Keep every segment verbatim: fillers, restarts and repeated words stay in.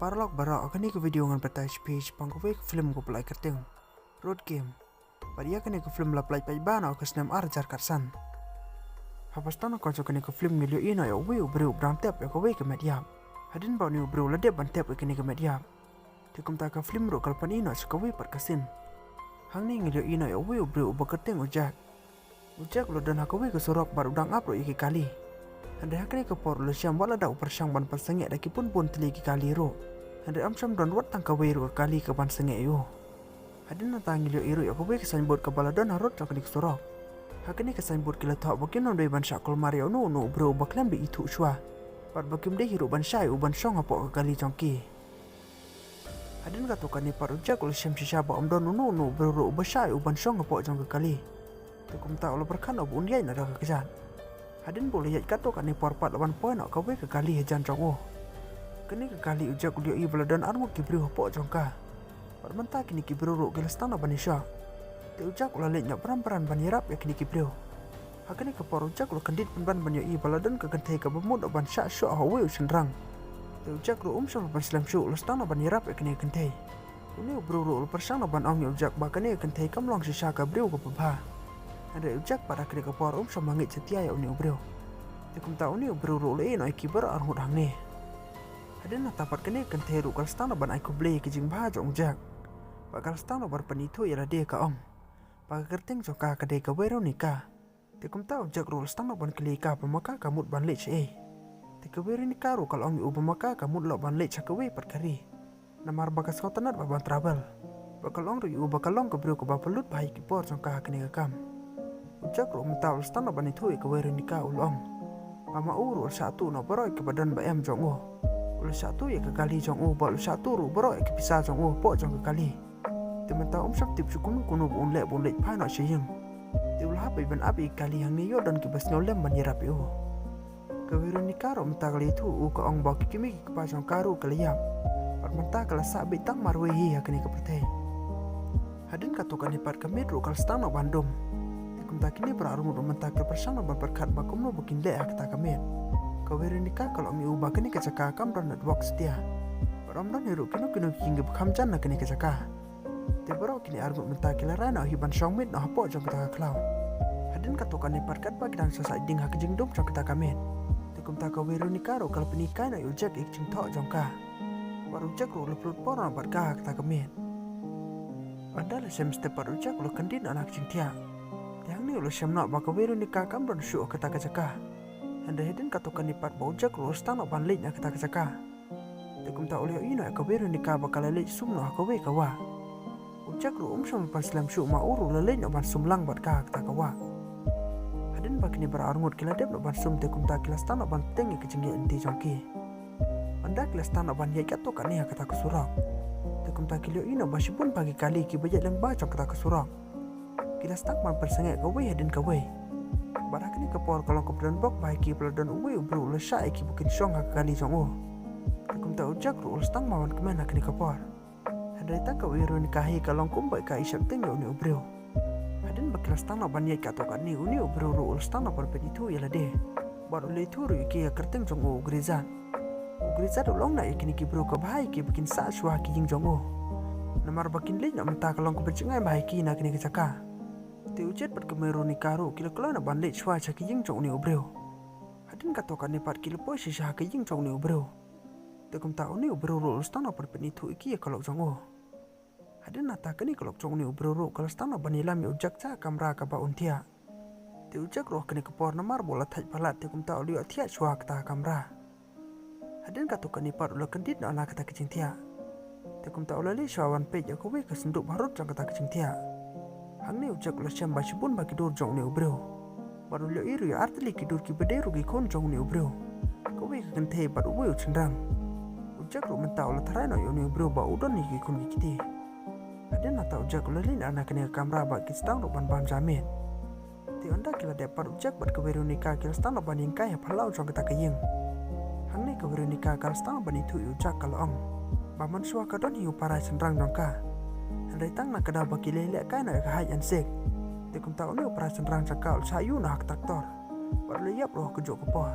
Paralok baroh, ha kane ka video ngan batai sha phi shaphang kawei ka film kaba la ai kyrteng Road Game. Bad ïa kane ka film la pynlait paidbah ha ka snem ar hajar khatsan. Haba sdang na ka jong kane ka film ngi la ïohi noh ïa uwei u briew uba dang tep ïa kawei ka met ïap. Hadien ba une u briew u la dep ban tep ïa kane ka met ïap, te kumta ka film ruh ka la pyni noh sha kawei pat ka scene. Hangne ngi la ïohi noh ïa uwei u briew uba kyrteng u Jack. U Jack u la don ha kawei ka surok bad u dang ap ruh ïa ki kali. Hynrei ha kane ka por u la shem wat lada u pyrshang ban pynsangeh da ki bun bun tylli ki kali ruh, hynrei ym shym don wat tang kawei ruh ka kali ka ban sangeh ïa u. Hadien nangta ngi la ïohi ruh ïa kawei ka signboard kaba la don harud jong kane ka surok. Ha kane ka signboard ki la thoh ba kim dei ban shah kulmar ïa uno uno u briew uba khlem da ithuh shuwa, bad ba kim dei hi ruh ban shah ïa u ban shong hapoh ka kali jong ki. Hadien katto katne pat u Jack u la shem shisha ba ym don uno uno u briew ruh uba shah ïa u ban shong hapoh jong ka kali. Te kumta u la pyrkhat noh ba un ïaid noh da ka kjat. Hadien ba u la ïaid katto katne por pat la wan poi noh kawei ka kali hajan jong u. Kane ka kali u Jack u la ïohi ba la don arngut ki briew hapoh jong ka. Bad mynta kine ki briew ruh ki la sdang noh ban ïashoh. Te u Jack u la leit noh bran bran ban ïarap ïa kine ki briew. Ha kane ka por u Jack u la kyndit pynban ban ïohi ba la don ka kynthei kaba mut noh ban shah shoh ha uwei u shynrang. Te u Jack ruh um shym la pynslem shuh, u la sdang noh ban ïarap ïa kane ka kynthei. Une u briew ruh u la pyrshang noh ban ong ïa u Jack ba kane ka kynthei kam long shisha ka briew kaba bha. Hynrei u Jack pat ha kane ka por um shym la ngeit satia ïa une u briew. Te kumta une u briew ruh u la ïeh noh ïa ki baroh arngut hangne. Hadien nangta pat kane ka kynthei ruh ka la sdang noh ban ai khublei ïa ka jingbha jong u Jack. Bad ka la sdang noh ban pynithuh ïa lade, ka ong ba ka kyrteng jong ka ka dei ka Veronica. Te kumta u Jack ruh u la sdang noh ban kylli ïa ka ba ma ka ka mut ban leit shaei. Te ka Veronica ruh ka la ong ïa u ba ma ka ka mut lok ban leit sha kawei pat ka ri, namar ba ka sngewtynnat bha ban travel. Bad ka la ong ruh ïa u ba ka long ka briew kaba pynlut bha ïa ki por jong ka ha kane ka kam. U Jack ruh mynta u la sdang noh ban ithuh ïa ka Veronica, u la ong ba ma u ruh u la shah tuh noh baroh ïa kaba don ba em jong u. U la shah tuh ïa ka kali jong u bad u la shah tuh ruh baroh ïa ka pisa jong u hapoh jong ka kali. Te mynta um shym tip shuh kumno kumno ba un leh ba un leit phai noh sha ïing. Te u la hap ban ap ïa ka kali hangne ïoh don kiba sngew lem ban ïarap ïa u. Ka Veronica ruh mynta ka la ïathuh ïa u, ka ong ba ki kmie ki kpa jong ka ruh ki la ïap. Bad mynta ka la sah beit tang marwei hi ha kane ka pyrthei. Hadien katto katne pat ka miet ruh ka la sdang noh ban dum. Te kumta kine baroh arngut ruh mynta ki la pyrshang noh ban pyrkhat ba kumno ba kin leh ha kata ka miet. Ka Veronica ka la ong ïa u ba kane ka jaka kam don network satia. Bad ym don hi ruh kino kino ki ïing kiba kham jan na kane ka jaka. Te baroh kine arngut mynta ki la rai noh hi ban shong miet noh hapoh jong kata ka khlaw. Hadien katto katne pat katba ki dang sah sah ding ha ka jingdum jong kata ka miet, te kumta ka Veronica ruh ka la pynhikai noh ïa u Jack ïa ka jingthoh jong ka. Bad u Jack ruh u la pynlut por noh bad ka ha kata ka miet. Ynda la shem step pat u Jack u la kyndit noh na ka jingthiah. Te hangne u la shem noh ba ka Veronica kam don shuh ha kata ka jaka. Hynrei hadien katto katne pat ba u Jack ruh u la sdang noh ban leit na kata ka jaka. Te kumta u la ïohi noh ïa ka Veronica ba ka la leit sum noh ha kawei ka wah. U Jack ruh um shym la pynslem shuh, ma u ruh u la leit noh ban sum lang bad ka ha kata ka wah. Hadien ba kine baroh arngut ki la dep noh ban sum, te kumta ki la sdang noh ban teng ïa ka jingïaid lynti jong ki. Ynda ki la sdang noh ban ïaid katto katne ha kata ka surok, te kumta ki la ïohi noh ba shibun bha ki kali kiba ïaid lyngba jong kata ka surok. Ki la sdang ban pynsangeh kawei hadien kawei. Bad ha kane ka por ka long kaba donbok bha ïa ki ba la don uwei u briew u la shah ïa ki ba kin shong ha ka kali jong u. Te kumta u Jack ruh u la sdang ban kmen ha kane ka por. Hynrei tang ka Veronica hi ka long kumba ka i sheptieng ïa une u briew. Hadien ba ki la sdang noh ban ïaid katto katne, une u briew ruh u la sdang noh ban pynithuh ïa lade. Bad u la ïathuh ruh ïa ki ïa ka kyrteng jong u, u Grisat. U Grisat u la ong noh ïa kine ki briew kaba bha ïa ki ba kin sah shuwa ha ki ïing jong u, namar ba kin leit noh mynta ka long kaba jngai bha ïa ki na kane ka jaka. Te u Jack bad ka Veronica ruh ki la kloi noh ban leit shuwa sha ka ïing jong une u briew. Hadien katto katne pat ki la poi shisha ha ka ïing jong une u briew. Te kumta une u briew ruh u la sdang noh ban pynithuh ïa ki ïa ka lok jong u. Hadien nangta kane ka lok jong une u briew ruh ka la sdang noh ban ïalam ïa u Jack sha ka kamra kaba un thiah. Te u Jack ruh ha kane ka por namar ba u la thait palat, te kumta u la ïoh thiah shuwa ha kata ka kamra. Hadien katto katne pat u la kyndit noh na kata ka jingthiah. Te kumta u la leit shuwa ban peit ïa kawei ka syndup harud jong kata ka jingthiah. Hangne u Jack u la shem ba shibun bha ki dur jong une u briew. Bad u la ïohi ruh ïa artylli ki dur kiba dei ruh ki khun jong une u briew, kawei ka kynthei bad uwei u shynrang. U Jack ruh mynta u la tharai noh ïa une u briew ba u don ïa ki khun ki kti. Hadien nangta u Jack u la leit noh na kane ka kamra bad ki sdang ruh ban bam ja miet. Te ynda ki la dep pat u Jack bad ka Veronica ki la sdang noh ban ïeng kai ha phyllaw jong kata ka ïing. Hangne ka Veronica ka la sdang noh ban ïathuh ïa u Jack, ka la ong ba mynshuwa ka don hi u para shynrang jong ka. Hynrei tang na ka daw ba ki la lehkai noh ïa ka hide and seek, te kumta une u para shynrang jong ka u la shah ïuh noh ha ka tractor bad u la ïap ruh ha kajuh ka por.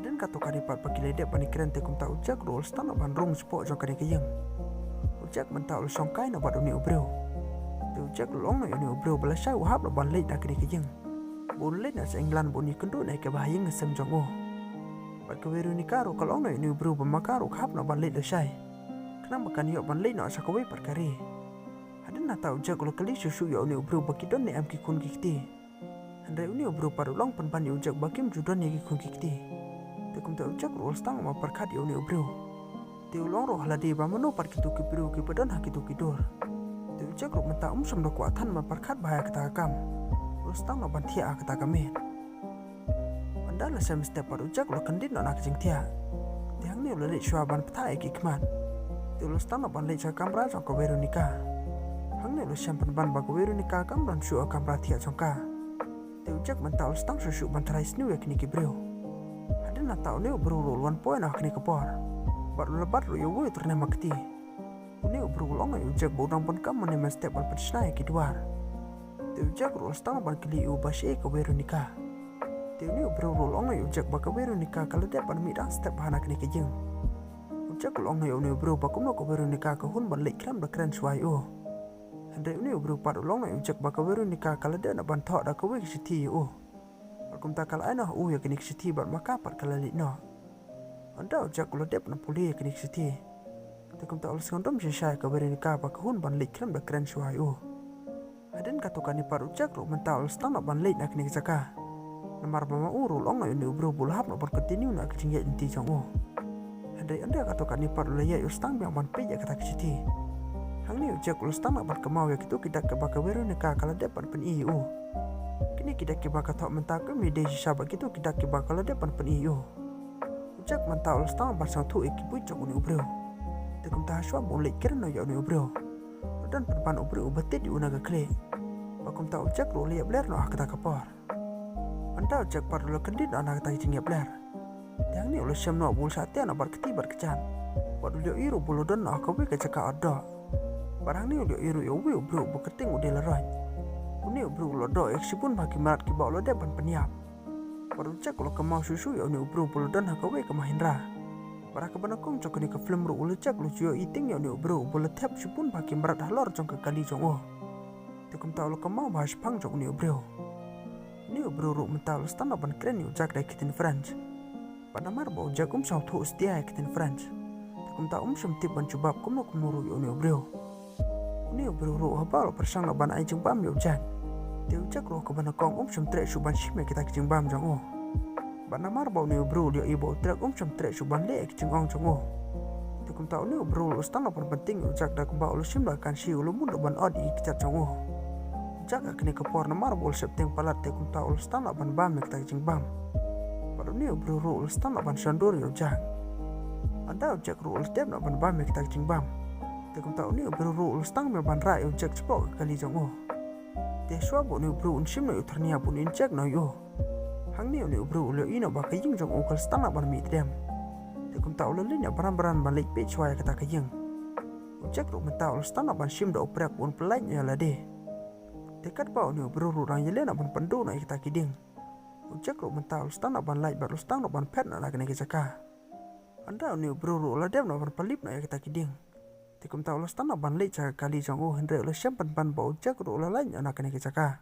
Hadien katto katne pat ba ki la dep ban ïakren te kumta u Jack ruh u la sdang noh ban rung shapoh jong kane ka ïing. U Jack mynta u la shongkai noh bad une u briew. Te u Jack u la ong noh ïa une u briew ba lashai u hap noh ban leit na kane ka ïing, ba un leit noh sha England ba un ïakynduh noh ïa kaba ha ïing ha sem jong u. Bad ka Veronica ruh ka la ong noh ïa une u briew ba ma ka ruh ka hap noh ban leit lashai, khnang ba kan ïoh ban leit noh sha kawei pat ka ri. Hadien nangta u Jack u la kylli shuh shuh ïa une u briew ba ki don ne em ki khun ki kti. Hynrei une u briew pat u la ong pynban ïa u Jack ba kim ju don ïa ki khun ki kti. Te kumta u Jack ruh u la sdang ban pyrkhat ïa une u briew. Te u la ong ruh ha lade ba mano pat kito ki briew kiba don ha kito ki dur. Te u Jack ruh mynta um shym da kwah than ban pyrkhat bha ïa kata ka kam. U la sdang noh ban thiah ha kata ka miet. Ynda la shem step pat u Jack u la kyndit noh na ka jingthiah. Te hangne u la leit shuwa ban pynthah ïa ki khmat. Te u la sdang noh ban leit sha kamra jong ka Veronica. Hangne u la shem pynban ba ka Veronica kam don shuh ha kamra thiah jong ka. Te u Jack mynta u la sdang shuh shuh ban tharai sniew ïa kine ki briew. Hadien nangta une u briew ruh u la wan poi noh ha kane ka por. Bad u la bat ruh ïa uwei u tyrnem ha kti. Une u briew u la ong ïa u Jack ba u dang bun kam mynne mynstep ban pynshna ïa ki duwar. Te u Jack ruh u la sdang ban kylli ïa u ba shaei ka Veronica. Te une u briew ruh u la ong ïa u Jack ba ka Veronica ka la dep ban mih dang step bha na kane ka ïing. U Jack u la ong ïa une u briew ba kumno ka Veronica ka hun ban leit khlem da kren shuwa ïa u. Hynrei une u briew pat u la ong ïa u Jack ba ka Veronica ka la dep noh ban thoh da kawei ka shithi ïa u. Bad kumta ka la ai noh ha u ïa kane ka shithi bad ma ka pat ka la leit noh. Ynda u Jack u la dep ban pule ïa kane ka shithi, te kumta u la sngewdom shisha ïa ka Veronica ba ka hun ban leit khlem da kren shuwa ïa u. Hadien katto katne pat u Jack ruh mynta u la sdang noh ban leit na kane ka jaka. Namar ba ma u ruh u la ong ïa une u briew ba u la hap noh ban continue noh ïa ka jingïaid lynti jong u. Hynrei ynda katto katne pat u la ïaid u la sdang biang ban peit ïa kata ka shithi. Hangne u Jack u la sdang noh ban kynmaw ïa kito ki dak kiba ka Veronica ka la dep ban pyni ïa u. Kine ki dak kiba ka thoh mynta kim ïadei shisha bad kito ki dak kiba ka la dep ban pyni ïa u. U Jack mynta u la sdang ban sngewthuh ïa ki buit jong une u briew. Te kumta ha shuwa ba u leit kren noh ïa une u briew, u la don pynban u briew uba tied ïa u na ka khlieh. Bad kumta u Jack ruh u la ïap ler noh ha kata ka por. Ynda u Jack pat u la kyndit noh na kata ka jingïap ler, te hangne u la shem noh ba u la shah teh noh bad kti bad kjat. Bad u la ïohi ruh ba u la don noh ha kawei ka jaka ot doh. Bad hangne u la ïohi ruh ïa uwei u briew uba kyrteng u Delaroy. Une u briew u la doh ïa shibun bha ki mrad kiba u la dep ban pynïap. Bad u Jack u la kynmaw shuh shuh ïa une u briew ba u la don ha kawei ka Mahindra. Bad ha kaba nyngkong jong kane ka film ruh u la Jack u la ju ïohi tieng ïa une u briew uba u la thep shibun bha ki mrad halor jong ka kali jong u. Te kumta u la kynmaw bha shaphang jong une u briew. Une u briew ruh mynta u la sdang noh ban kren ïa u Jack da ki ktien French. Bad namar ba u Jack um sngewthuh satia ïa ki ktien French, te kumta um shym tip ban jubab kumno kumno ruh ïa une u briew. Une u briew ruh haba u la pyrshang noh ban ai jingbam ïa u Jack, te u Jack ruh kaba nyngkong um shym treh shuh ban shim ïa kita ki jingbam jong u. Bad namar ba une u briew u la ïohi ba u Jack um shym treh shuh ban leh ïa ki jingong jong u, te kumta une u briew ruh u la sdang noh ban pyntieng ïa u Jack da kaba u la shim da ka kanshi u la mut noh ban ot ïa ki kjat jong u. U Jack ha kane ka por namar ba u la sheptieng palat te kumta u la sdang noh ban bam ïa kita ki jingbam. Bad une u briew ruh u la sdang noh ban shondur ïa u Jack. Ynda u Jack ruh u la dep noh ban bam ïa kita ki jingbam, te kumta une u briew ruh u la sdang biang ban rah ïa u Jack shapoh ka kali jong u. Te shuwa ba une u briew un shim noh ïa u thyrnia ba un inject noh ïa u, hangne une u briew u la ïohi noh ba ka ïing jong u ka la sdang noh ban mih tdem. Te kumta u la leit noh bran bran ban leit peit shuwa ïa kata ka ïing. U Jack ruh mynta u la sdang noh ban shim da u prek ba un pyllait noh ïa lade. Te katba une u briew ruh u dang ïaleh noh ban pynduh noh ïa kita ki dieng, u Jack ruh mynta u la sdang noh ban lait bad u la sdang noh ban phet noh na kane ka jaka. Ynda une u briew ruh u la dep noh ban pynlip noh ïa kita ki dieng, te kumta u la sdang noh ban leit sha ka kali jong u, hynrei u la shem pynban ba u Jack ruh u la lait noh na kane ka jaka.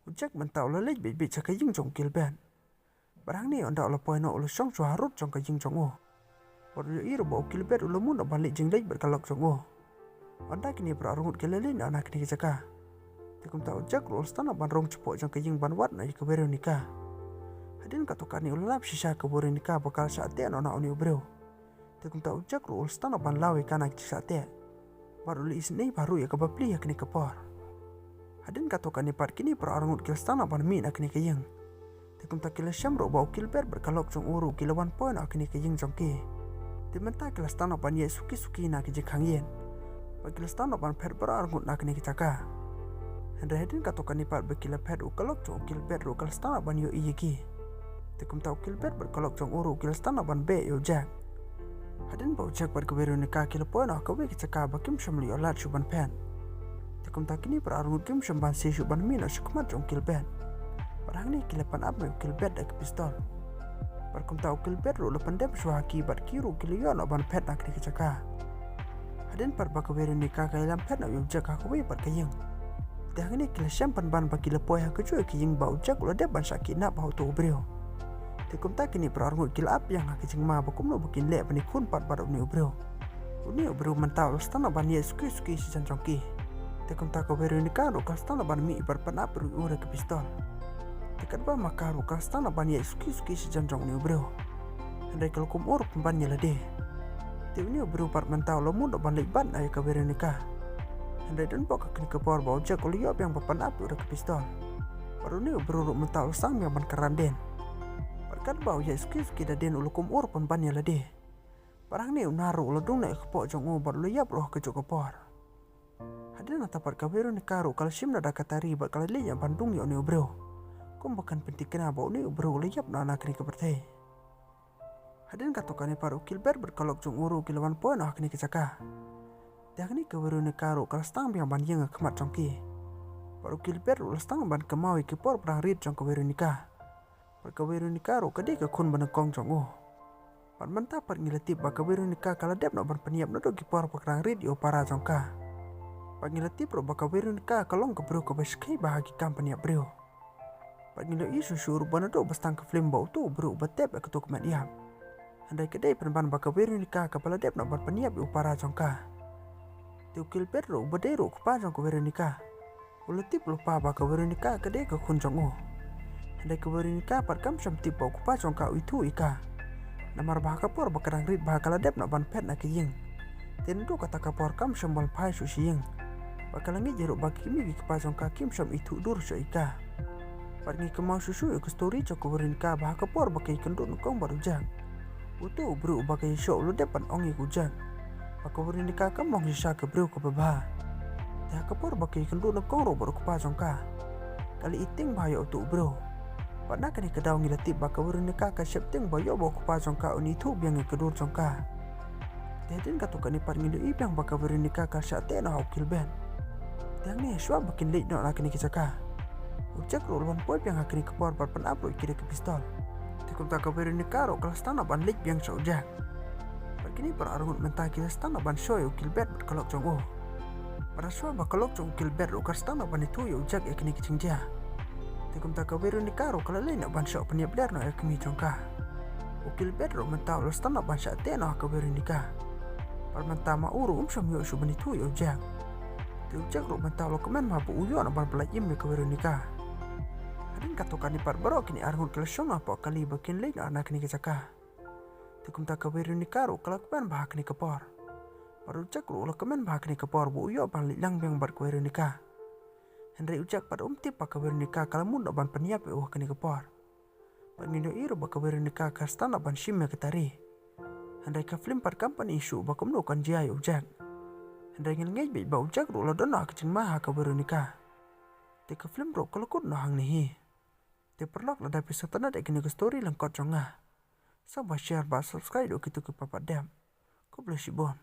U Jack mynta u la leit beit beit sha ka ïing jong u Gilbert. Bad hangne ynda u la poi noh u la shong shuwa harud jong ka ïing jong u. Bad u ïohi ruh ba u Gilbert u la mut noh ban leit jingleit bad ka lok jong u. Ynda kine para arngut ki la leit noh na kane ka jaka, te kumta u Jack ruh u la sdang noh ban rung shapoh jong ka ïing ban wad noh ïa ka Veronica. Hadien katto katne u la lap shisha ka Veronica ba ka la shah teh noh na une u briew. Te kumta u Jack ruh u la sdang noh ban law ïa ka na ka jingshah teh. Bad u la isynei bha ruh ïa ka bapli ha kane ka por. Hadien katto katne pat kine para arngut ki la sdang noh ban mih na kane ka ïing. Te kumta ki la shem ruh ba u Gilbert bad ka lok jong u ruh ki la wan poi noh ha kane ka ïing jong ki. Te mynta ki la sdang noh ban ïaid suki suki na ka jingkhang ïing. Bad ki la sdang noh ban phet para arngut na kane ka jaka. Hynrei hadien katto katne pat ba ki la phet, u ka lok jong u Gilbert ruh ka la sdang noh ban ïohi ïa ki. Te kumta u Gilbert bad ka lok jong u ruh ki la sdang noh ban beh ïa u Jack. Hadien ba u Jack bad ka Veronica ki la poi noh ha kawei ka jaka ba kim shym la ïoh lad shuh ban phet, te kumta kine para arngut kim shym banse shuh ban mih noh sha khmat jong u Gilbert. Bad hangne ki la pan ap noh ïa u Gilbert da ka pistol. Bad kumta u Gilbert ruh u la pyndem shuwa ha ki bad ki ruh ki la ïoh noh ban phet na kane ka jaka. Hadien pat ba ka Veronica ka ïalam phet noh ïa u Jack ha kawei pat ka ïing. Te hangne ki la shem pynban ba ki la poi ha kajuh ka ïing ba u Jack u la dep ban shah kidnap ha uto u briew. Te kumta kine para arngut ki la ap ïa nga ka jingma ba kumno ba kin leh ban ïakhun pat bad une u briew. Une u briew mynta u la sdang ban ïaid suki suki sha jan jong ki. Te kumta ka Veronica ruh ka la sdang ban mih bad pynap ruh ïa u da ka pistol. Te katba ma ka ruh ka la sdang ban ïaid suki suki sha jan jong une u briew. Hynrei ka la kum ur pynban ïa lade. Te une u briew pat mynta u la mut ban leit bat noh ïa ka Veronica. Hynrei don bok ha kane ka por ba u Jack u la ïoh biang ba pynap ïa u da ka pistol. Bad une u briew ruh mynta u la sdang biang ban kyrdan dien. Bad katba u ïaid suki suki da dien u la kum ur pynban ïa lade. Bad hangne u nar ruh u la dung noh ïa ka kpoh jong u bad u la ïap ruh ha kajuh ka por. Hadien nangta pat ka Veronica ruh ka la shim noh da ka tari bad ka la leit noh ban dung ïa une u briew. Kumba kan pynthikna ba une u briew u la ïap noh na kane ka pyrthei. Hadien katto katne pat u Gilbert bad ka lok jong u ruh ki la wan poi noh ha kane ka jaka. Te hangne ka Veronica ruh ka la sdang biang ban ïeng ha khmat jong ki. Bad u Gilbert ruh u la sdang ban kynmaw ïa ki por ba dang rit jong ka Veronica. Bad ka Veronica ruh ka dei ka khun ba nyngkong jong u. Bad mynta pat ngi la tip ba ka Veronica ka la dep noh ban pynïap naduh ki por ba ka dang rit ïa u para jong ka. Bad ngi la tip ruh ba ka Veronica ka long ka briew kaba shakei bha ha ki kam pynïap briew. Bad ngi la ïohi shuh shuh ruh ba naduh ba sdang ka film ba uto u briew uba tep ïa kato ka met ïap. Hynrei ka dei pynban ba ka Veronica kaba la dep noh ban pynïap ïa u para jong ka. Te u Gilbert ruh uba dei ruh u kpa jong ka Veronica. U la tip lypa ba ka Veronica ka dei ka khun jong u. Hynrei ka Veronica pat kam shym tip ba u kpa jong ka u ithuh ïa ka. Namar ba ha ka por ba ka dang rit bha ka la dep noh ban phet na ka ïing. Te naduh kata ka por kam shym wan phai shuh sha ïing. Bad ka la ngeit ruh ba ki kmie ki kpa jong ka kim shym ithuh dur shuh ïa ka. Bad ngi kynmaw shuh shuh ïa ka story jong ka Veronica ba ha ka por ba ka ïakynduh nyngkong bad u Jack. Uto u briew uba ka ïashoh u la dep ban ong ïa u Jack ba ka Veronica kam long shisha ka briew kaba bha. Te ha ka por ba ka ïakynduh nyngkong ruh bad u kpa jong ka, ka la ïeit tieng bha ïa uto u briew. Bad na kane ka daw ngi la tip ba ka Veronica ka sheptieng ba ïoh ba u kpa jong ka un ithuh biang ïa ka dur jong ka. Te hadien katto katne pat ngi la ïohi biang ba ka Veronica ka shah teh noh ha u Gilbert. Te hangne shuwa ba kin leit noh na kane ka jaka, u Jack ruh u la wan poi biang ha kane ka por bad pynap ruh ïa ki da ka pistol. Te kumta ka Veronica ruh ka la sdang noh ban leit biang sha u Jack. Bad kine para arngut mynta ki la sdang noh ban shoh ïa u Gilbert bad ka lok jong u. Bad shuwa ba ka lok jong u Gilbert ruh ka sdang noh ban ïathuh ïa u Jack ïa kine ki jingjia. Te kumta ka Veronica ruh ka la leit noh ban shoh pynïap ler noh ïa ka kmie jong ka. U Gilbert ruh mynta u la sdang noh ban shah teh noh ha ka Veronica. Bad mynta ma u ruh um shym ïoh shuh ban ïathuh ïa u Jack. Te u Jack ruh mynta u la kmen ma ba u ïoh noh ban pyllait im ïa ka Veronica. Hadien katto katne pat baroh kine arngut ki la shong noh hapoh kali ba kin leit noh na kane ka jaka. Te kumta ka Veronica ruh ka la kmen bha ha kane ka por. Bad u Jack ruh u la kmen bha ha kane ka por ba u ïoh ban leit lang biang bad ka Veronica. Hynrei u Jack pat um tip ba ka Veronica ka la mut noh ban pynïap ïa u ha kane ka por. Bad ngin ïohi ruh ba ka Veronica ka sdang noh ban shim ïa ka tari. Hynrei ka film pat kam pyni shuh ba kumno kan jia ïa u Jack. Hynrei ngi ngeit beit ba u Jack ruh u la don noh ha ka jingma ha ka Veronica. Te ka film ruh ka la kut noh hangne hi. Te paralok lada phi sngewtynnat ïa kane ka story lyngkot jong nga, sa ba share bad subscribe ïa kito ki papat dep. Khublei shibun.